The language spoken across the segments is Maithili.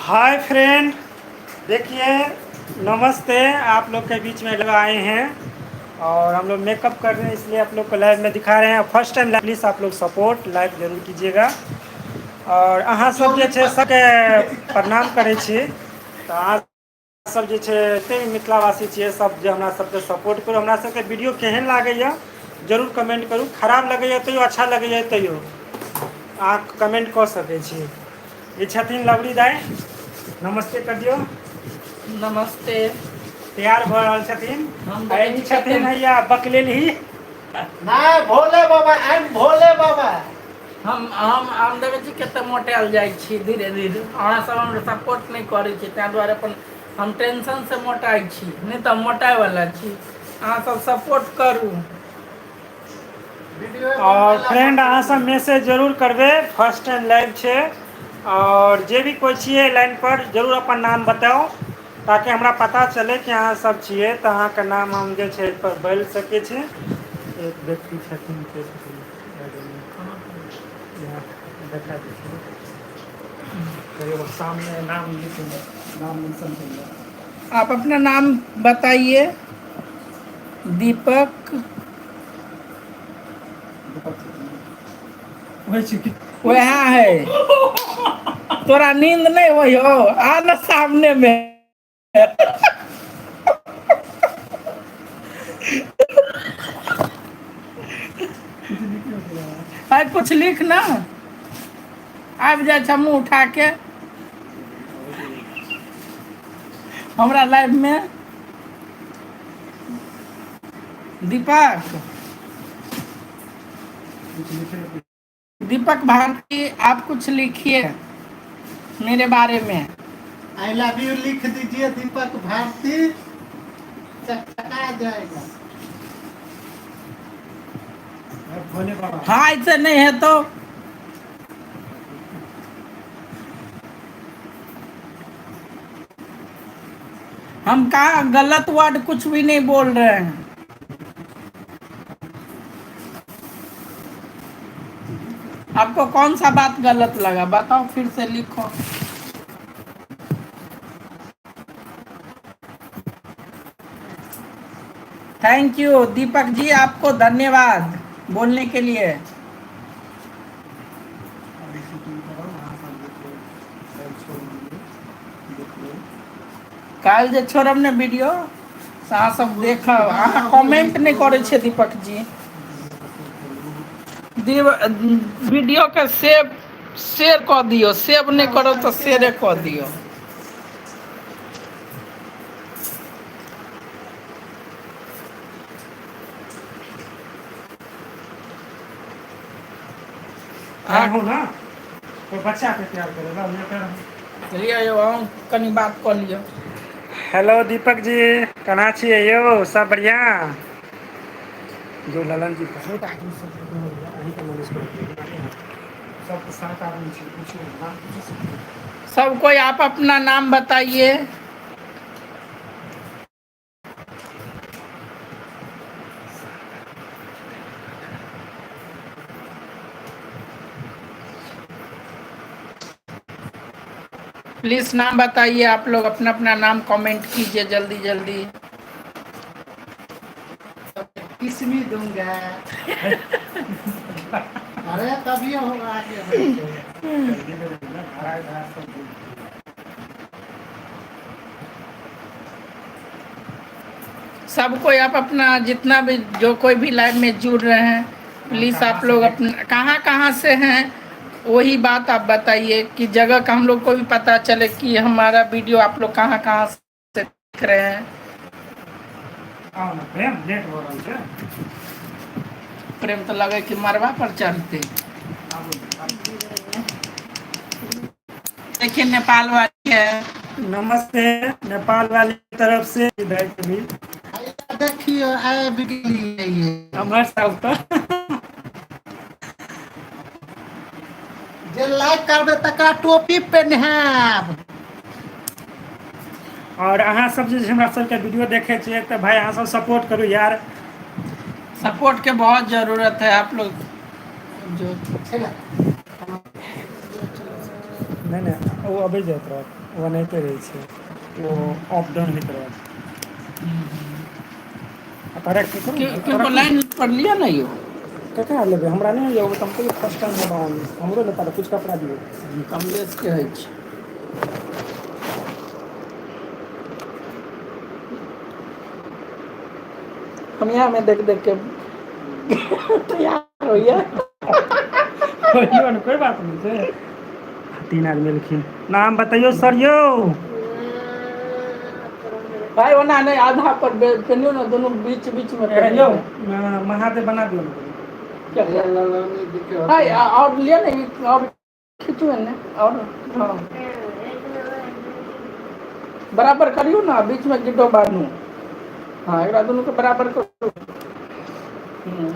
हाय फ्रेंड, देखिए नमस्ते। आप लोग के बीच में लोग आए हैं और हम लोग मेकअप कर रहे हैं, इसलिए आप लोग को लाइव में दिखा रहे हैं। फर्स्ट टाइम प्लीज़ आप लोग सपोर्ट लाइक जरूर कीजिएगा। और अहाँ सब जे छै सबके प्रणाम करै छी। तऽ अहाँ सब जे छै जते भी मिथिलावासी छियै सब जे हमरा सबके सपोर्ट करू। हमरा सबके वीडियो केहन लागैया जरूर कमेंट करू। खराब लगैया तैयो, अच्छा लगैया तैयो अहाँ कमेंट कऽ सकै छी। ई छथिन लवरी दाइ, नमस्ते कर दियौ। नमस्ते। तैयार भऽ रहल छथिन। हम आ ई छथिन हैया बकलेलही। नहि भोले बाबा, I am Bhole बाबा। हम देखै छी कते मोटायल जाइ छी धीरे धीरे। अहाँ सब हमरा सपोर्ट नहि करै छी, ताहि दुआरे अपन हम टेंशन से मोटाइ छी, नहि तऽ मोटाय वाला छी। अहाँ सब सपोर्ट करू। वीडियो और फ्रेंड अहाँ सब मैसेज जरूर करबै, फर्स्ट टाइम लाइव छै। और जे भी कोइ छियै लाइन पर जरूर अपन नाम बताउ ताकि हमरा पता चले कि अहाँ सब छियै, तऽ अहाँके नाम हम जे छै पर बोलि सकै छी। एक व्यक्ति छथिन के छथिन यहाँ देखा दै छी। कहियो सामने नाम लिख, नाम मेंशन करिए। आप अपना नाम बताइए। दीपक वही छी कि वह है। तोरा नींद नहीं होई हो, आ ना सामने में। आइ कुछ लिख ना, आबि जाइ छै मुँह उठा के हमरा लाइव में। दीपक, दीपक भारती, आप कुछ लिखिए मेरे बारे में। I love you लिख दीजिए दीपक भारती, चकचका जाएगा। भोले बाबा। हाँ, ऐसे नहीं है तो हम कहा गलत वर्ड कुछ भी नहीं बोल रहे हैं। आपको कौन सा बात गलत लगा बताओ, फिर से लिखो। Thank you Deepak ji, आपको धन्यवाद बोलने के लिए। अभी शूटिंग करब अहाँ सब जे छै लाइव छोड़ि दियौ, देखियौ। काल्हि जे छोड़ब ने वीडियो से अहाँ सब देखब। अहाँ कमेंट नहि करै छियै दीपक जी। वीडियो के सेव शेयर कऽ दियौ, सेव नहि करब तऽ शेयरे कऽ दियौ। तैयार हो ना, कोई बच्चा के तैयार करेगा लेकर। लिअ यौ, अहूँ कनि बात कऽ लिअ। हेलो दीपक जी, केना छियै यौ? सब बढ़िआँ? जो ललन जी बहुत आदमी सब अहीँके नॉलेज सब 7 आदमी छै, पूछियौ नाम पूछि सकैत। सब कोई आप अपना नाम बताइए। प्लीज नाम बताइए, आप लोग अपना अपना नाम कमेंट कीजिए जल्दी जल्दी। किसमी दूंगा। अरे तभी होगा आगे बढ़ते। सब कोई आप अपना जितना भी जो कोई भी लाइव में जुड़ रहे हैं प्लीज आप लोग अपना कहाँ कहाँ से हैं वही बात आप बताइए कि जगह का हम लोग को भी पता चले कि हमारा वीडियो आप लोग कहाँ कहाँ से देख रहे हैं। आउ ने प्रेम, लेट हो रहल छै। प्रेम तो लगे कि मरवा पर चढ़ते। आबू आबू। देखिए नेपाल वाली है। नमस्ते नेपाल वाली तरफ से इधर के भी। देखियो आबि गेलियै। हमर सब तऽ जे लाइक करबै तकरा टोपी पहिनायब। और अहाँ सब जे हमरा सबके वीडियो देखै छियै तऽ भाई अहाँ सब सपोर्ट करू यार। सपोर्ट के बहुत जरूरत है आप लोग जो छै ने? नहि नहि, ओ अबै जाइत रहत। ओनाहिते रहै छै, ओ अप डाउन होइत रहत। आ तऽ राखि करू क्यों ने, क्यों राखू। लाइन पर लिअ ने यौ। ककरा लेबै? हमरा नहि होइए ओ तऽ हम कहियो फर्स्ट टाइम लेलहुँ हन। हमरो लेता तऽ किछु कपड़ा दियौ। कमलेश के होइ छै। कनियामे देख देख के तैयार होइया। कहियौ ने, कोइ बात नहि छै। तीन आदमी एलखिन, नाम बतैयौ सर यौ। भाय ओना नहि, आधा पर पेनियौ ने, दुनू बीच बीच मे ए पेनियौ यौ ने। महादेव बना दियौ ने। भाय और लिअ ने, और खींचू ने और। हाँ, बराबर करियौ ने, बीच मे गिड्डो बान्हू। हाँ, एकरा दुनू के बराबर करू।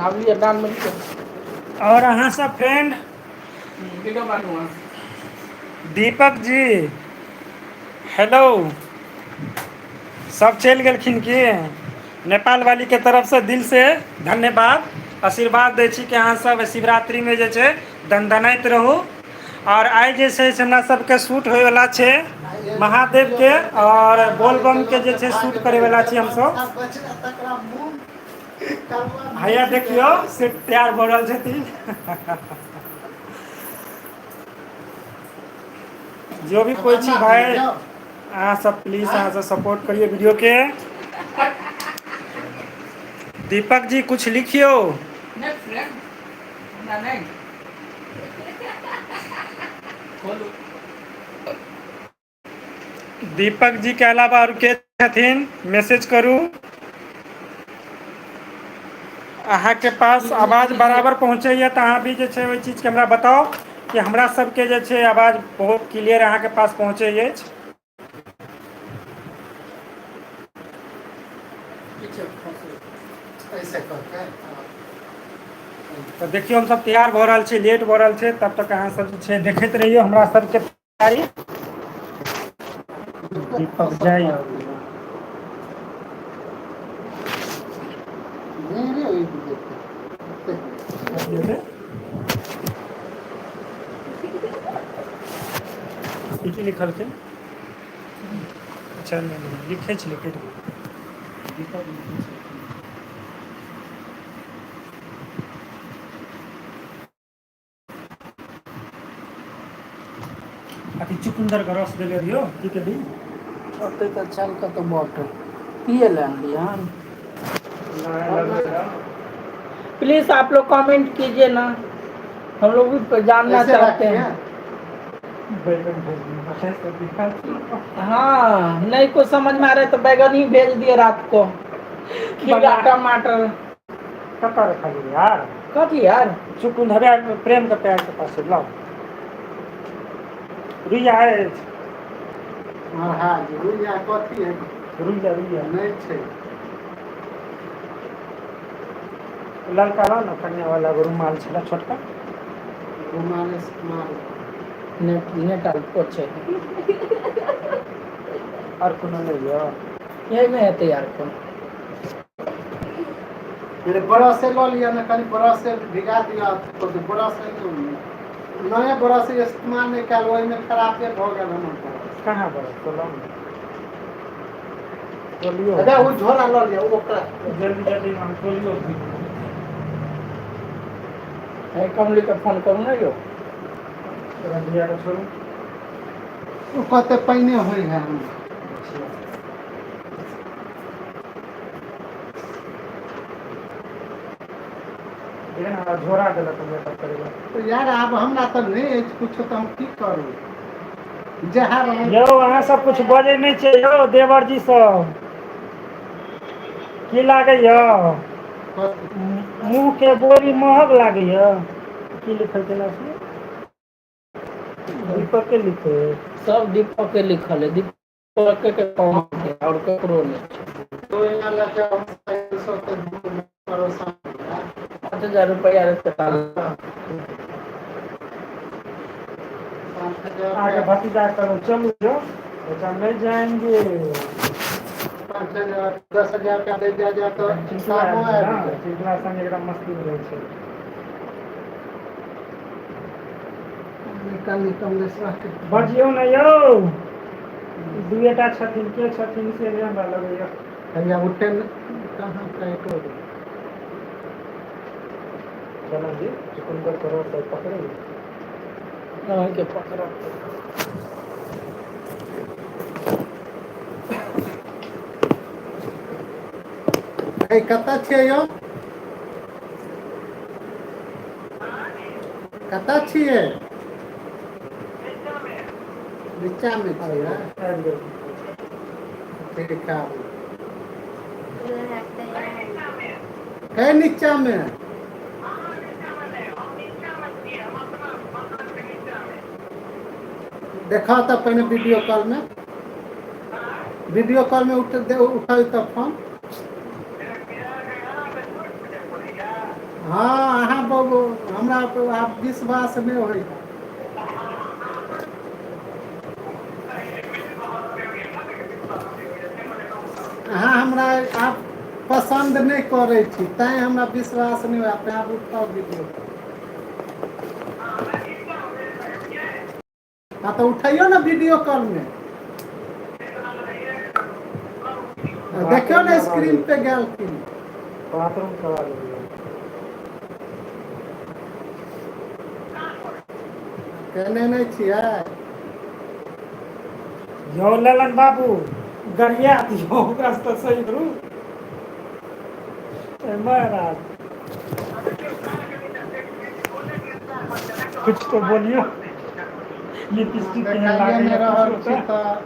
आब लिअ, डान में लिअ। और अहाँ सब फ्रेंड। गिड्डो बान्हू अहाँ। दीपक जी हेलो, सब चलि गेलखिन की? नेपाल वाली के तरफ से दिल से धन्यवाद, आशीर्वाद दै छी कि अहाँ सब शिवरात्रिमे जे छै दनदनाइत रहू। आओर आइ जे छै से हमरा सबके शूट होइवला छै महादेव के आओर बोलबम के जे छै शूट करैवला छी हमसब। हैया देखियौ से तैयार भऽ रहल छथिन। जो भी कोइ छी भाय, अहाँ सब प्लीज अहाँ सब सपोर्ट करियौ वीडियो के। दीपक जी कुछ लिखियौ। नहि फ्रेंड, हमरा नहि खोलू। दीपक जी के अलावा आओर के छथिन? मैसेज करू। अहाँके पास आवाज बराबर पहुँचैया तऽ अहाँ भी जे छै ओहि चीजके हमरा बताउ कि हमरा सबके जे छै आवाज बहुत क्लियर अहाँके पास पहुँचै अछि। ऐसे करके। तऽ देखियौ हमसब तैयार भऽ रहल छी, लेट भऽ रहल छै, तब तक अहाँ सब जे छै देखैत रहियौ हमरा सबके तैयारी। दीपक जय। की की लिखलखिन? अच्छा, नहि लिखै छलै, कटि गेलै। दीपक लिखै छलखिन। अथी चुकुन्दरके रस देले रहियौ, की केलही? ओते तऽ छल कतौ बॉटल पियै लए आनलियै हन। नहि लगबै लए। प्लीज आप लोग कमेंट कीजिए ना, हम लोग भी जानना ऐसे चाहते रखिए। हैं। बैगन भेज दियौ। हाँ, नहीं कुछ समझ में आ रहा है तो बैगन ही भेज दिए रात को, खीरा टमाटर। कतऽ रखलियै यार? कथी यार? चुकुन्दर हवे प्रेम के प्यार के पास लाउ। रुइया अछि। महाराज रुइया कथी है? रुइया रुइया। नहि छै। ललका लाउ ने, कनिया वाला एगो रुमाल छलै छोटका। रुमाले से मार। नेट नेट आर पोछे। आओर कोनो नहि यऽ? यही में हेतै यार कोन। मेरे ब्रशे लऽ लिअ ने, कनि ब्रशे भिगा दिअ। ब्रश नया ब्रश इस्तेमाल नहि कयल, ओहिमे खराबे भऽ गेल हमर ब्रश। कहाँ बरस तो लाउ ने, तोलियो। अच्छा, ओ झोरा लऽ लिअ ओकरा। जल्दी जल्दी हम तोलियो। हे, कमली के फोन करू ने यौ। रंजिया के छोड़ू। ओ कते पानि होइ है हमरा। देखिन, हमरा झोरा देलक मेकअप करै लए। तऽ यार, आब हमरा तऽ नहि अछि कुछो, तऽ हम की करू जहाँ रहू। यौ, अहाँ सब कुछ बजै नहि छियै यौ, देवर जी सब। की लागैय? मुँह के बोली महग लागैय? की लिखलखिन से दीपक के लिखे? सब दीपक के लिखल है, दीपक के कमेंट है और ककरो नहि छै। तो यहाँ लगे हम सब तऽ परेशान। 5,000 रुपया रहतै। 5,000। आगे भतीजा करो, चलू जो बच्चा, नहीं जाएंगे। 5,000, 10,000 रुपया दे दिया जाए तऽ चिंटुआ सामो आयल आबि छै ने, जायत। चिंटुआ संग एकदम मस्ती मे रहै छै। कनि कमलेश्वर के। बजियौ ने यौ। दुएटा छथिन, के छथिन से नहि हमरा लगैया। हैया उठे कहाँ काटो दे। ललन जी चुकंदर करो तो पकड़े। अहाँके पकड़ब। ए कतऽ छियै यौ? कतऽ छियै? नीचामे छियै? आबि गेल। ठीक आबू। कै नीचामे? देखाउ तऽ पहिने वीडियो कॉलमे। वीडियो कॉलमे उठ उठाउ तऽ फोन। हँ अहाँ बाबू हमरा आब विश्वास नहि होइया। अहाँ हमरा आब पसन्द नहि करै छी तैँ हमरा विश्वास नहि होइया, तैँ आब उठाउ वीडियो कॉल। हँ तऽ उठैयौ ने वीडियो कॉलमे। देखियौ ने स्क्रीन पे गेलखिन। बाथरूम करा देलियै। केने नहि छियै? यौ ललन बाबू गरिया दियौ ओकरा से तऽ सही करू। ए महाराज कुछ तो बोलियो। लिपस्टिक केहन देखाइए नहि लागैया रहल कुछो छी तऽ। तऽ।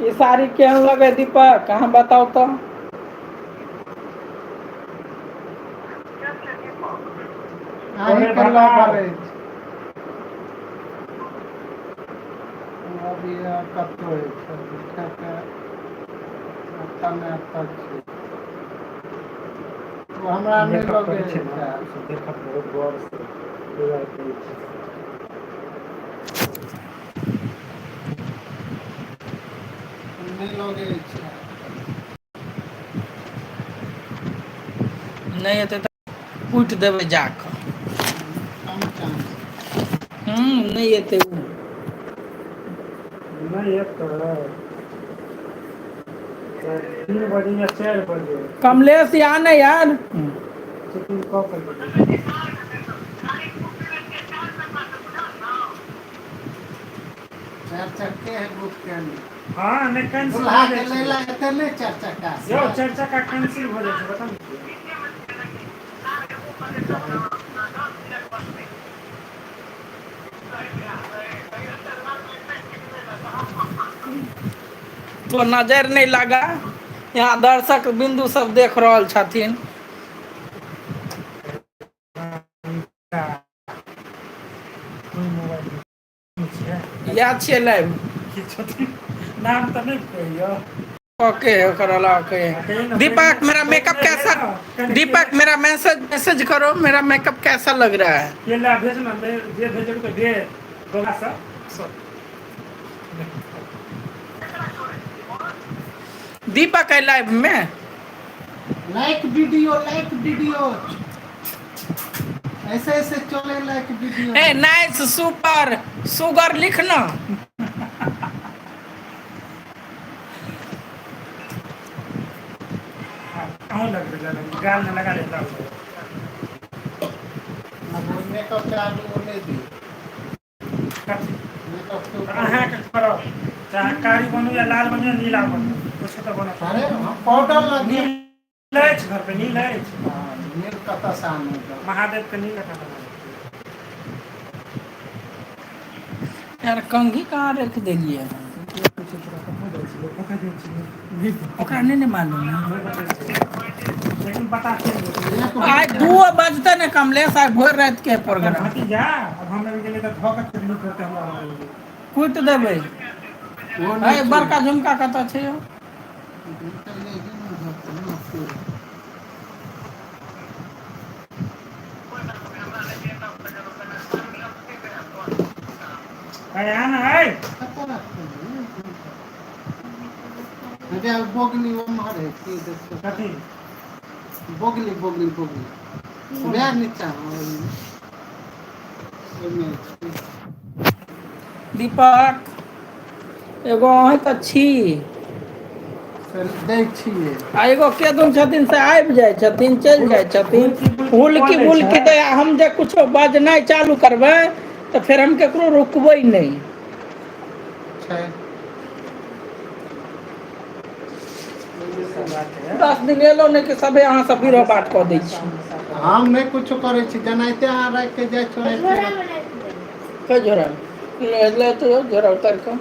ई साड़ी केहन लगै दीपक अहाँ बताउ तऽ। तोरे अहींके भतार लवर अछि। अभी कतहु अछि उठाके एतऽ ने एतऽ छी। ओ हमरा नहि मेकअप लगै करै छै ने अछि। ओ सब देखत बहुत गौर से तै दुआरे कहै छी। नहि लगै अछि। नहि एतै तऽ कुटि देबै जा कऽ। कम चांस। हूँ नहि एतै उ। नहि एतै? तऽ 3 बजे या 4 बजे कमलेश आ ने यार। चेकिंग कऽ के जेबै। चारि चक्के है बुक केने। हँ नहि कैंसिल दुल्हा भऽ के जाइ लै छै। ला एतै नहि चारि चक्का यौ से? चारि चक्का कैंसिल भऽ जाइ छै पता नै किया। तो नजर नहि लगा, यहाँ दर्शक बिन्दु सब देख रहल छथिन। कोन मोबाइल छियै इएह छियै लाइव। की छथिन नाम तऽ नहि कहियौ। ओके ओकर अलावा के आ कहियौ ने पहिने दीपक मेरा मेकअप पहिने कैसा, भेज ने कनि दीपक केला मेरा मैसेज मैसेज करो, मेरा मेकअप कैसा लग रहा है? केला भेज ने, जे भेजलकै दे गोला सब। दीपक है लाइव में। लाइक वीडियो, लाइक वीडियो, ऐसे ऐसे चले like video. A nice super sugar लिखना। अहूँ लगबै ललन गाल में लगा ले लाल। मेकअप के आलू ओ नहि दियौ। कथी? मेकअप के ऊपर। अहाँके करब चाहे कारी बनू या लाल बनू या नीला बनू, कुछो तऽ बनत। अरे हम पाउडर लगे। नील अछि घर पे, नील अछि। नील कतऽ से आनू ग? महादेव के नील कतऽ बना। यार कंघी कहाँ रख देलियै? कतऽ जाइ छियै? ओकरा नहि ने मालूम है। नहि बतै छै लेकिन पता चलि जेतै। एक आइ 2 बजते ने कमलेश, आइ भरि राति के अपन प्रोग्राम। भतीजा अब हम लग गेलै तऽ धऽ कऽ चुगली करतै हमरा लग। कुटि देबै। ओ है नहि बड़का छुए। झुमका कतऽ छै यौ? अरे आ ने अइ। कतऽ रखलियै? अरे बोगनी ओम्हर है की देखियौ कथी? तऽ। बोगली बोगली बोगली कोन? वएह नीचा मे ओहिमे, ओहिमे छै। दीपक एगो अहीं तऽ छी। से दै छियै। आ एगो केदन छथिन से आबि जाइ छथिन, चलि जाइ छथिन। हुलकी बुलकी कऽ हुलकी लै बुलकी छै तऽ हम जे कुछो बजनाइ चालू करबै तऽ फेर हम केकरो रुकबै नहि। छै। सब बात है। 10 दिन एलहुँ नहि कि सभे अहाँ सब बिरो हमेशा बात कऽ दै हमेशा छी। हमेशा करब। हम नहि कुछो करै छी जेनाहिते अहाँ राखि के जाइ छी ओनाहिते कै झोरा ले ले तो झोरा उतार कऽ।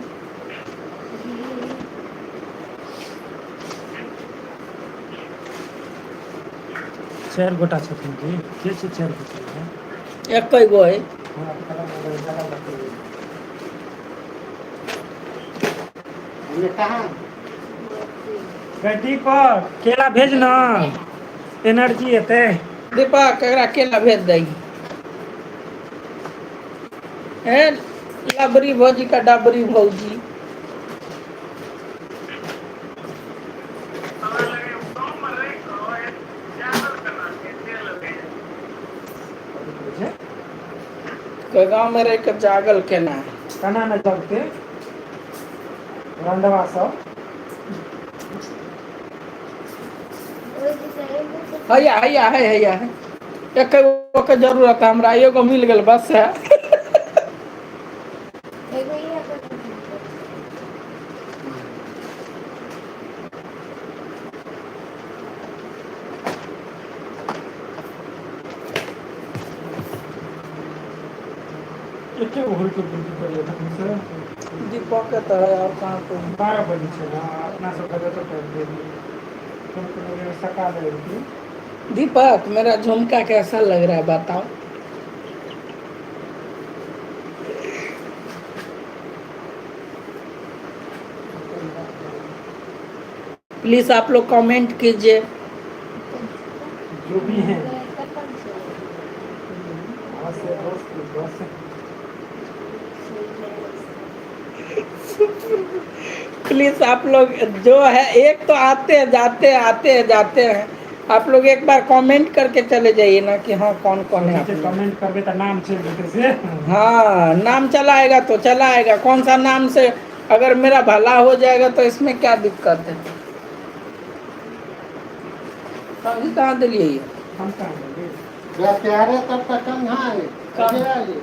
चारि गोटा छथिन की के छै चारि गोटा? एकै गो अइ। हमरा कलम बतैयौ। हमे कहाँ गै दीपक केला भेज न एनर्जी एतै। दीपक एकरा केला भेज दही। हे लबरी भौजी का डबरी भौजी। कथी कहै छै? के गाँवमे रहि कऽ जागल केना है। केना नहि जगतै रंडवा सब। हैया हैया है हैया है एके गो के जरूरत है हमरा, एगो मिल गेल बस है। एके गो हुलकी बुलकी करैया तखन से। दीपक के तऽ है और कहाँ कोइ। 12 बजै छै ने अपना सबके जते टाइम देरी कोनो कोनो बेर सकाल अबितियै। दीपक मेरा झुमका कैसा लग रहा है बताओ। प्लीज आप लोग कमेंट कीजिए। जो भी हैं बस बस बस। प्लीज आप लोग जो है एक तो आते हैं जाते हैं आते हैं जाते हैं, आप लोग एक बार कमेंट करके चले जाइए ना कि हाँ कौन कौन है आप लोग। कमेंट करबै तऽ नाम चलि जेतै से। हाँ नाम चला आएगा तो चला आएगा, कौन सा नाम से अगर मेरा भला हो जाएगा तो इसमें क्या दिक्कत है। कहाँ कहाँ दिलिए ये? हम कहाँ गेलियै? प्यारे तब तक कहाँ है? कहाँ? कहाँ है?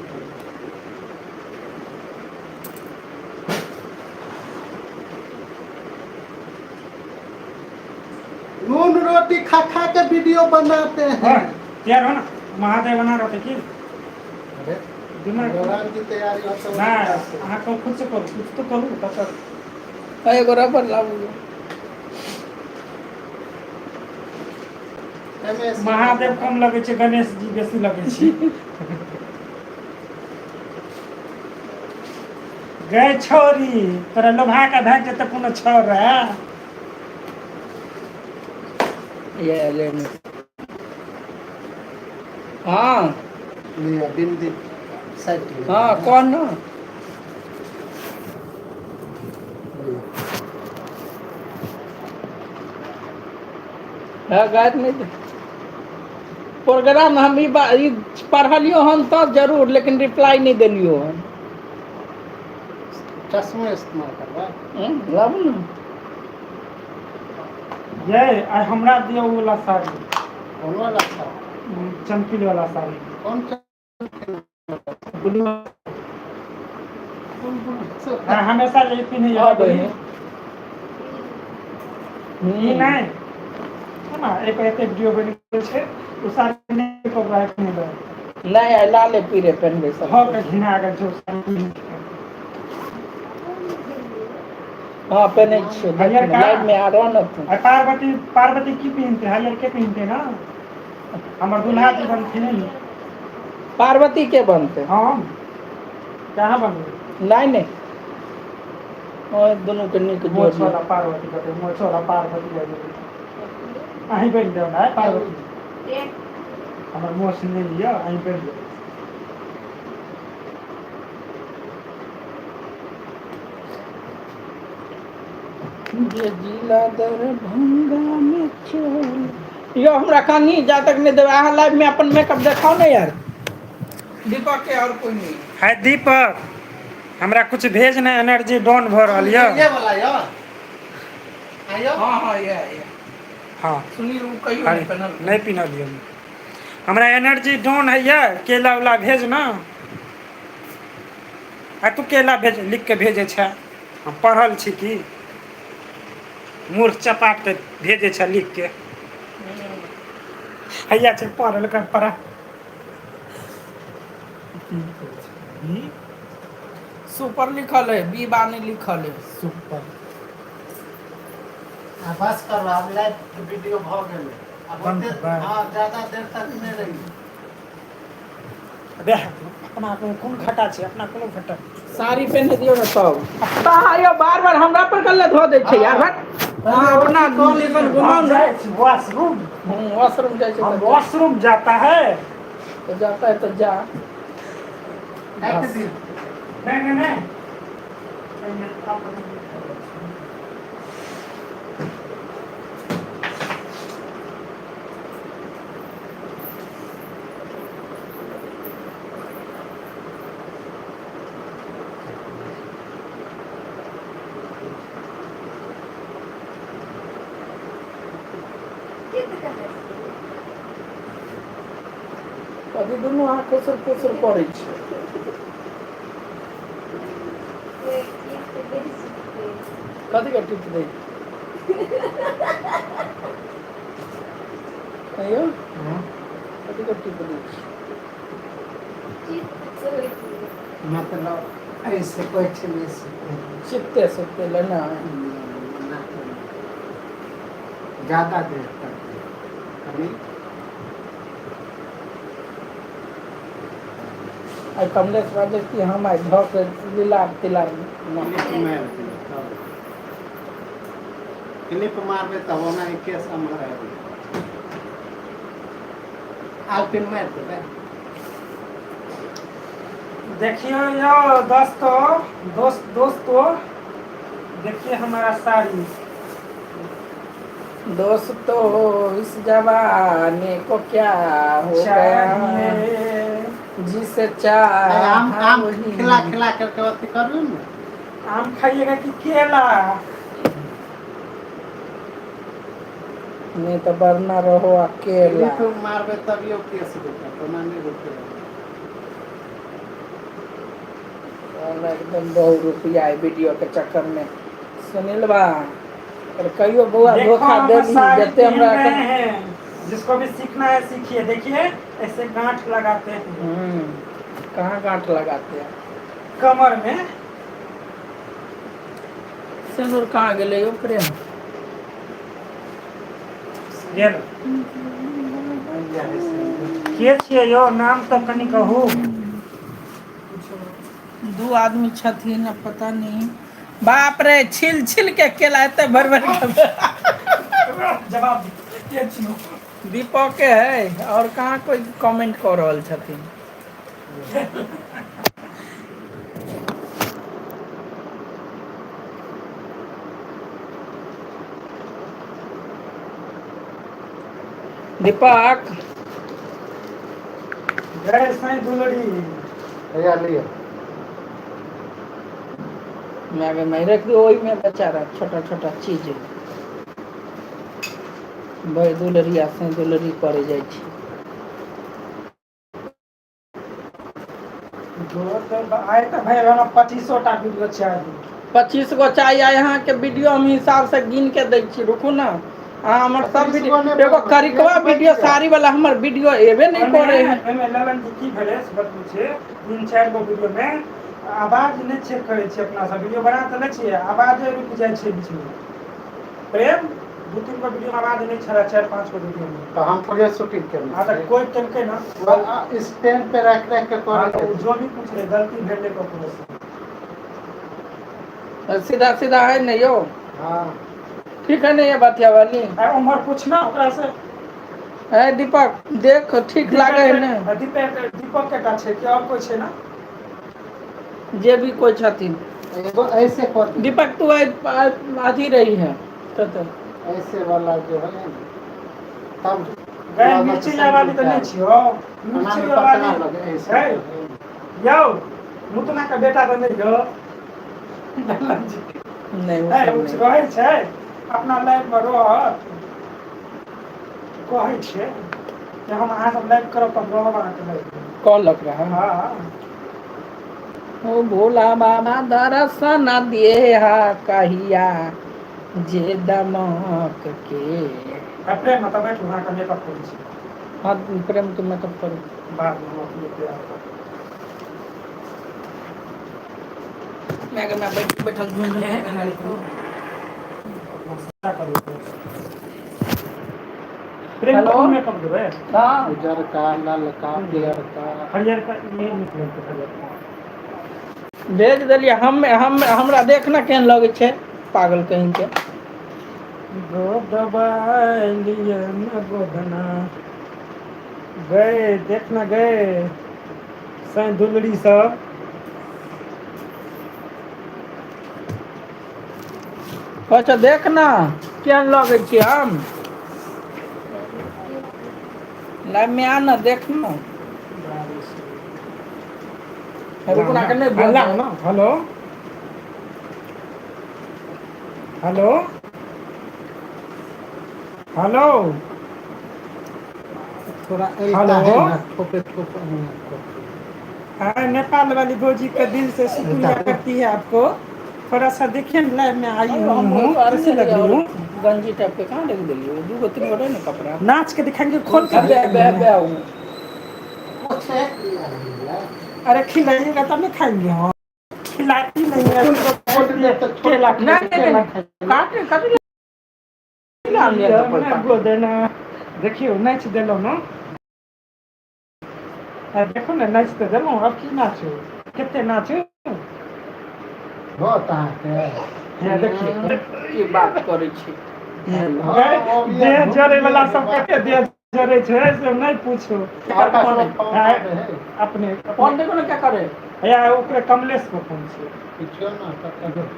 नून रोटी खा खा के वीडियो बनाते हैं। हाँ, तैयार हो ना महादेव बना रहते की अरे दिमाग भगवान की तैयारी हो तो नहि अहाँ कहू खुद से करू कुछ तो करू तब तक। एगो रबर लाबू। MS Mahadev कम लगै छै गणेश जी बेसी लगै छै। गै छौरी तोरा लोभा के भागि जेतै कोनो छौरा। ये लेने हाँ। लिया बिंदी सेट लिया। हाँ कौन ना। लिया। हाँ गायब नहीं दे। प्रोग्राम हम ई पढ़लियो हन तऽ जरूर, लेकिन रिप्लाई नहीं देलियो हन। चश्मा इस्तेमाल करबा। लाबू ने। ये आइ हमरा दियौ उ वाला साड़ी। कौन वाला था? चमकील वाला साड़ी। कौन ब्लू। कौन कौन हाँ, हमेशा यही पिन्है हाँ बहिन। ई नहि है ना एक एते वीडियो बनि गेल छै ओ साड़ी नहि कपड़ा पहिरबै। नहि आइ लाले पीरे पहिनबै सब। भऽ के घिना गेल छै ओ साड़ी पहिन के। हाँ पहिनै छियौ देख हरियर ने का लाइव में आ रह न तू। आ पार्वती पार्वती की पहिनतै हरियर के पहिनतै ना हमर दुल्हा जी बनथिन। पार्वती के बनतै? हम कहाँ बनबै? नहि नहि ओहि दुनू के नीक जोड़ मोछ वाला पार्वती कहतै मोछ वाला पार्वती आबि गेलै। अहीं बनि जाउ ने पार्वती। हमर मोछ नहि लिअ अहीं बनि जाउ। जे जिला दरभंगा में चल यो हमरा कनी जा तक नहि देबै अहाँ लाइव में अपन मेकअप देखाउ ने यार। दीपक के और कोई नहीं। है दीपक हमरा कुछ भेज ने, एनर्जी डाउन भऽ रहल यऽ। ये वाला यौ आयो। हाँ हाँ, ये हाँ। सुनील ओ कहियो अरे नहि पहनल। नहि पिनलियै हम। हमरा एनर्जी डाउन होइए, केला उला भेज ने। आ तू केला भेज, लिख के भेजै छै। हम पढ़ल छी की मूर्ख चपाट के भेजै छै लिख के। हैया छै पढ़ल कर पढ़ा। सुपर लिखल है, बी बा नहीं लिखल है। सुपर। आ बस करू, आब लाइव वीडियो भऽ गेलै। आब बंद ओते बंद। हँ, ज्यादा देर तक नहि रही। अबे अपना कोनो कोन घाटा छै? अपना कोनो घाटा। साड़ी पहने दियौ ने तब तऽ यौ। बार बार हमरा पर कल्ले धो दै छै यार, हट। अहाँ अपना कॉल घुमाउ हम ने। जाइ छी वॉशरूम। वॉशरूम जाइ छै। हम तऽ वॉशरूम जाता है। तो जाता है तो जा। काटि दियौ। नहीं नहीं नहीं, एहिमे अपन। अभी दुनू अहाँ खुसुर फुसुर करै छी। कथी के टिप दै कहियो? कथी के टिप दै छी? मतलब ऐसे बैठे में से। सुते सुते ले ना। ज्यादा देर तक कभी। आइ कमलेश बाजै कि हम आइ धऽ के लीला तिला। क्लिप मारि दियौ तब, क्लिप मारबै तब ओना एके सम्हर आबि आलपिन मारि देबै। देखियो यो दोस्तों, दोस्त दोस्तों, देखिए हमारा साड़ी। दोस्तों, इस जमाने को क्या हो गया? चाहिए जिसे चाह आम आम वही। खिला खिला करके अथी करू ने। आम खाइएगा कि केला? नहीं तो वरना रहो अकेला। क्लिप मारबै तभियो केस रुकत, ओना नहि रुकै। साला एकदम बहुत रुपया है वीडियो के चक्कर में। सुनील बा और कहियो बउआ देखो धोखा हम देली साड़ी जते पहन हमरा रहे हैं। जिसको भी सीखना है सीखिए। देखिए, ऐसे गांठ लगाते हैं। कहाँ गांठ लगाते हैं? कमर में। सिंदूर कहाँ गेलै यौ प्रेम? ये लो। के छियै यौ? नाम तऽ कनि कहू। दू आदमी छथिन, अब पता नहीं। बाप रे, छिल छिल के केला एते भर भर के। जवाब दे, के छियौ? दीपक के है और कहाँ कोई कमेंट कऽ रहल छथिन? दीपक। जय साईं दुलड़ी। हैया लिअ। मैं आगे मैं रख दियो ओहिमे बेचारा छोटा छोटा चीज भरि दुलरी आ से दुलरी करे जाइ छै। आइ तऽ भाई हमरा 25 टा वीडियो चाही। 25 गो चाही आइ अहाँके वीडियो? हम हिसाब से गिन के दै छी, रुकू ने। अहाँ हमर सब 25 वीडियो गो नहि, एगो करिकवा एक वीडियो बचि गेल। साड़ी वाला हमर वीडियो एबे नहि ओहिमे करे है। ओहिमे ललन जी की भेलै से बतबै छी। तीन चारि गो वीडियो मे आवाज नहि चेक करै छियै। अपना सब वीडियो बना तऽ लै छियै, आवाजे रुकि जाइ छै बीचमे। प्रेम, दू तीन गो वीडियो मे आवाज नहि छलै, चारि पाँच गो वीडियो मे। तऽ हम थोड़े शूटिंग केने हँ, तऽ छियै। कोइ केलकै ने। स्टैंड पे राखि राखि के हँ, करै तऽ के ओ जो भी कुछ रहै, गलती भेलै ककरो से। सीधा सीधा है ने यौ? हँ। ठीक है ने ये बतिया वाली? आ उम्हर पूछना ओकरा से। है दीपक, देख, ठीक लागे है ने? दीपक, दीपक के टा छै कि और कोइ छै ना? जे भी कोइ छथिन। एगो ऐसे कर दियौ। दीपक, तू आइ अथी रही है तो ऐसे वाला जो है ने तब गए लागत मिर्ची वाली तऽ नहि सही छियौ? ओना मिर्ची मे पतला वाली लगे ऐसे। है यौ। मुतना के बेटा तऽ नहि गो ललन जी। नहि, ओ है, सब ओ नहि। रहै छै अपना लाइफ मे रहत, कहै छै जे हम अहाँ सब लाइव करब तऽ हम रहब अहाँके लाइव मे। कहलक रहए? हँ। ओ भोला बाबा दर्शन देहा कहिया जे दमक के। अपने मतलब बैठू, अहाँके मेकअप करै छी। हँ, प्रेम के मेकअप करू। बाद मे हम अपने तैयार करब। माय गे माय, बैठ बैठल झुनझुन। प्रेम, हेलो। कोन मेकअप देबै? हँ। उजरका, ललका, कोन देबै? पियरका। हरियरका नहि नीक लगतै, हरियरका। भेज देलियै। हम हमरा देखना केहन लगै छै, पागल कहीं के। गोदबाय लिअ न गोदना गए, देख न गए सै दुलरी सब। अच्छा, देख न केहन लगै छी हम। लाइव मे आ न, देख न। हल्ला रुकना न के नहि हल्ला बजै। न। Hello, hello, hello. थोड़ा एलता हेलो। है ना, ठोपे ठोप करती। हाँ, नेपाल वाली भौजी के दिल से एलता शुक्रिया है। करती है आपको। थोड़ा सा देखिए ना, लाइव में आई अयो, हुई हम हूँ, आर कैसी लग रहियै रही और हूँ? गंजी टाइप के कहाँ रखि देलियै? दूगो तीन गो रहै ने कपड़ा। नाच के दिखाएंगे, खोल के अबे अबे दिखाएंगे। अबे आउ। अरे, खिलाइएगा तब ना खाएंगे हम। खिलाती नहीं है तो छोट खाएंगे। तऽ छोट। केला नहि खाएंगे, नहि केला नहि, खाएंगे। काटे कथी लए आनलियै लिअ तऽ ने काटे। गोदना, देखियौ, नाचि देलहुँ ने। आ देखू ने, नाचि तऽ देलहुँ, आब की नाचू? कते नाचू? होत अहाँके। हे, देखियौ। की बात करै छी? हँ, गए, अभी देह घुम जरै लिअ वला के सब बाद कते देह जरै छै से नहि पूछू। केकर आकाश फोन रो है? फोन आँय, आबै है। अपने अपने। फोन देखो ने, क्या करे। हैया ओकरे कमलेश के फोन छियै। पुछियौ ने ककर,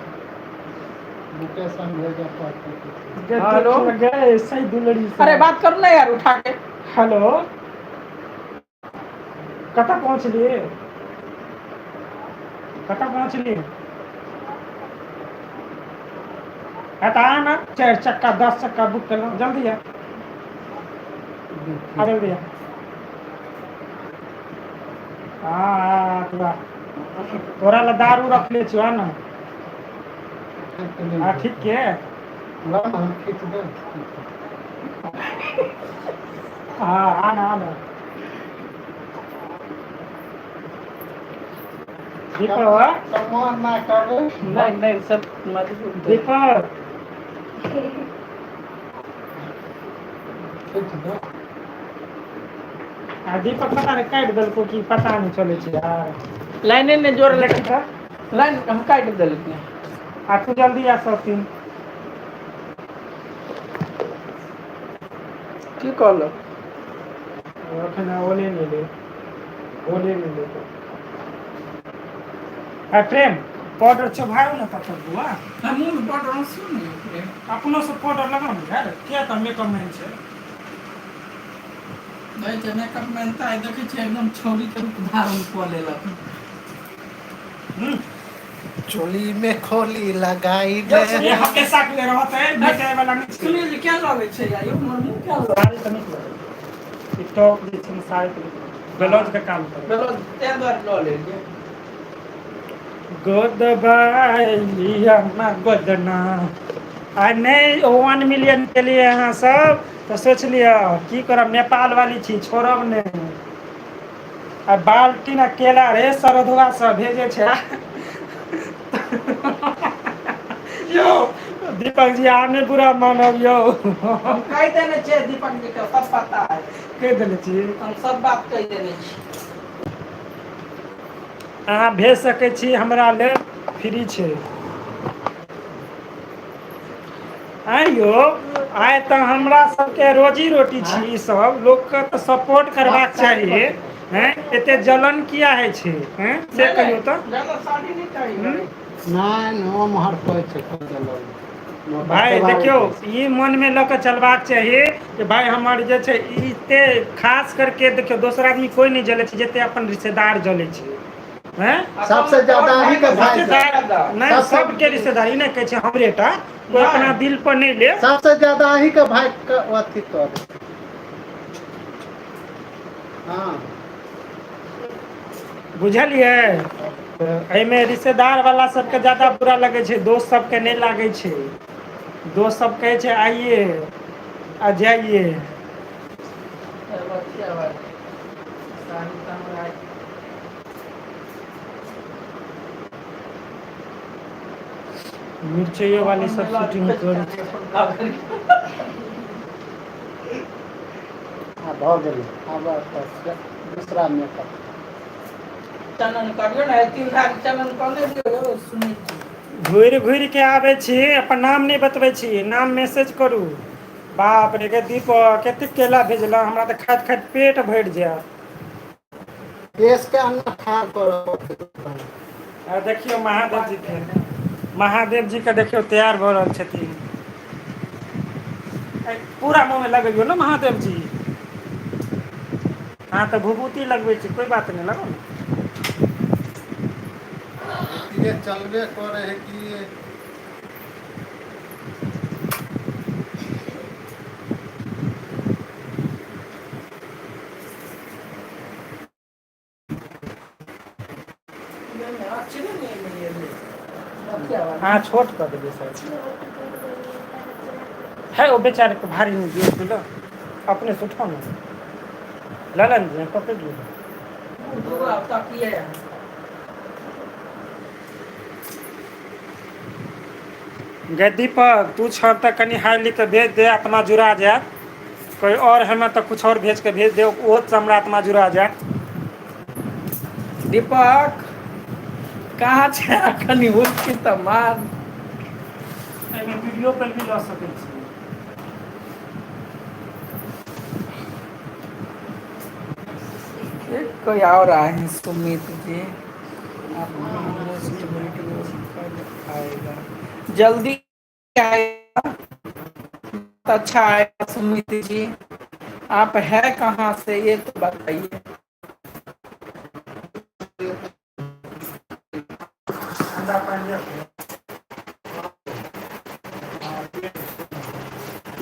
लोकेशन भेजऽ पड़तै किछु। गे हँ, हेलो। देख ने गए सही दुलरी अरे, सब। बात करू ने यार उठा के। हेलो, कतऽ पहुँचलियै? कतऽ पहुँचलियै? हँ तऽ आ ने, चारि चक्का 10 चक्का बुक केलहुँ, जल्दी आ। आ जल्दी आ। हँ आ तू आ, तोरा लए दारू रखले छियौ, आ ने। हँ, ठीक के। ल ने, हम खींच देब। हँ, आ ने, आ ने। दीपक। कमा ना करबै। नहि नहि, सब मजबूत। दीपक। खींच दे। आ दीपक पता नहि काटि देलकौ कि, पता नहि चलै छै यार। लाइने नहि जोड़लकै। देखी तऽ। लाइन हम काटि देलकै। आ तू जल्दी आ सब। की कहलक? एखन ओले नहि एलै, ओले नहि एलै। आ प्रेम, पाउडर चोभारू ने तब तक बौआ। मुँह पाउडर ने। अपनो से पाउडर लगाउ ने यार, किया तऽ मेकअप मैन छै। नहि छै मेकअप मैन तऽ आइ देखै छियै एकदम छौरी के रूप धारण कऽ लेलक। हूँ। चोली में खोली लगाई यौ दे। ये सुनियौ। हमेशा के लिए रहतै, भेटै वाला नहि छै। सुनियौ जे केहन लगै छै यौ हमर मुँह, केहन लगै? साड़ी तऽ नीक लगै छै। ई टॉप जे छै ने, साड़ी तऽ नीक, ब्लाउज के काम करै छै। ब्लाउज तें दुआरे लऽ लेलियै। गोदबाय लिअ ना गोदना। आ नहि 1 मिलियन केलियै अहाँ सब तऽ सोचि लिअ की करब। नेपाल वाली छी, छोड़ब नहि। आ बाल्टीन आ केला रे सरधुआ सब भेजै छै। यौ दीपक जी, अहाँ नहि बुरा मानब यौ। हम कहि देने छियै दीपक जी के, सब पता है। कहि देने छी। हम सब बात कहि देने छी। अहाँ भेज सकै छी, हमरा लेल फ्री छै। आँय यौ, आइ तऽ हमरा सबके रोजी रोटी छी ई सब, लोकके तऽ सपोर्ट करबाक साइड चाही। कऽ देबै। हैं, एते जलन किया होइ छै? हैं, से नहि कहियौ नहि, तऽ। जादा साड़ी नहि चाही। हूँ। नहि नहि, ओम्हर कहै छै कऽ देलक। भाय देखियौ, ई मनमे लऽ कऽ चलबाक चाही कि भाय हमर जे छै ई एते खास करके। देखियौ, दोसर आदमी कोइ नहि जलै छै जते अपन रिश्तेदार जलै छै। हैं? सबसे ज्यादा अहीं के भाई रिश्तेदार नहीं, सबके रिश्तेदारी नहि कहै छै हमरे टा, कोइ अपना दिल पर नहि ले। सबसे ज्यादा अहीं के भाई के अथी कर। हाँ बुझलियै? एहिमे रिश्तेदार वाला सबके ज्यादा बुरा लगै छै, दोस्त सबके नहि लागै छै। दोस्त सब कहै छै आइए आ जाइए। मिरचाइयो वाली सब शूटिंग करै छै। आ भऽ गेलै। आब दूसरा मेकअप चनन करियौ ने, तीन धार चनन कऽ लेलियौ सुनील जी। घुरि घुरि के आबै छी, अपन नाम नहि बतबै छी, नाम मैसेज करू। बाप रे गे दीपक, कतेक केला भेजलह, हमरा तऽ खाइत खाइत पेट भरि जायत। केश के अन्ना ठाढ़ करऽ। आ देखियौ महादेव जी के, महादेव जी के देखियौ तैयार भऽ रहल छथिन। पूरा मुँह में लगबियौ ने महादेव जी। अहाँ तऽ भभूति लगबै छी, कोइ बात नहि, लगाउ ने। ये चलबे करे है कि अहाँ छोट कऽ देबै सर। है ओ बेचारे के भारी नहि दियौ, बुझलहुँ? अपने से उठाउ ने। ललन जी पकड़ि लियौ। गे दीपक, तू छह तऽ कनि हाइ लिख कऽ भेज दे, आत्मा जुड़ा जायत। कोइ और हमे तऽ कुछ और भेज के भेज दे, ओहो से हमरा आत्मा जुड़ा जायत। दीपक कहाँ छै? कनि हुलकी तऽ मार। एहिमे वीडियो पर भी लऽ सकै छी। एक कोई और आए हैं सुमित जी, आपका नेक्स्ट वीडियो कब आएगा? जल्दी आएगा, बहुत अच्छा आएगा। सुमित जी आप है कहाँ से ये तो बताइए। ठंडा पानि लिअ।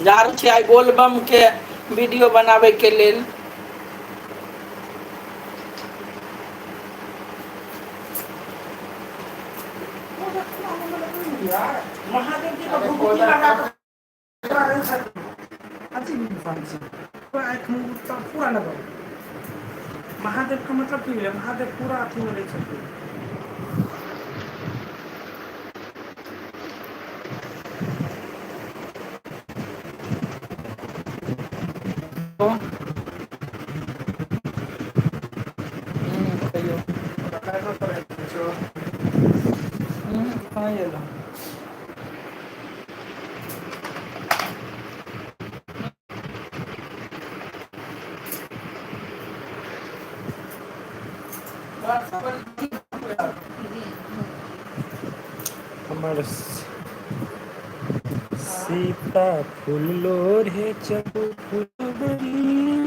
जा रहल छी आइ बोलबम के वीडियो बनाबे के लेल। महादेव जी के भभूति लगा कऽ रहै छथिन। अजीब इंसान छै। पूरा आँखि मुँह उत्तर पूरा लगाउ। महादेव के मतलब की भेलै? महादेव पूरा अथी में रहै छथिन। कहियौ। कहाँ गेलहुँ? हमर सीता फूल लोढ़े चलू फूलबरिया।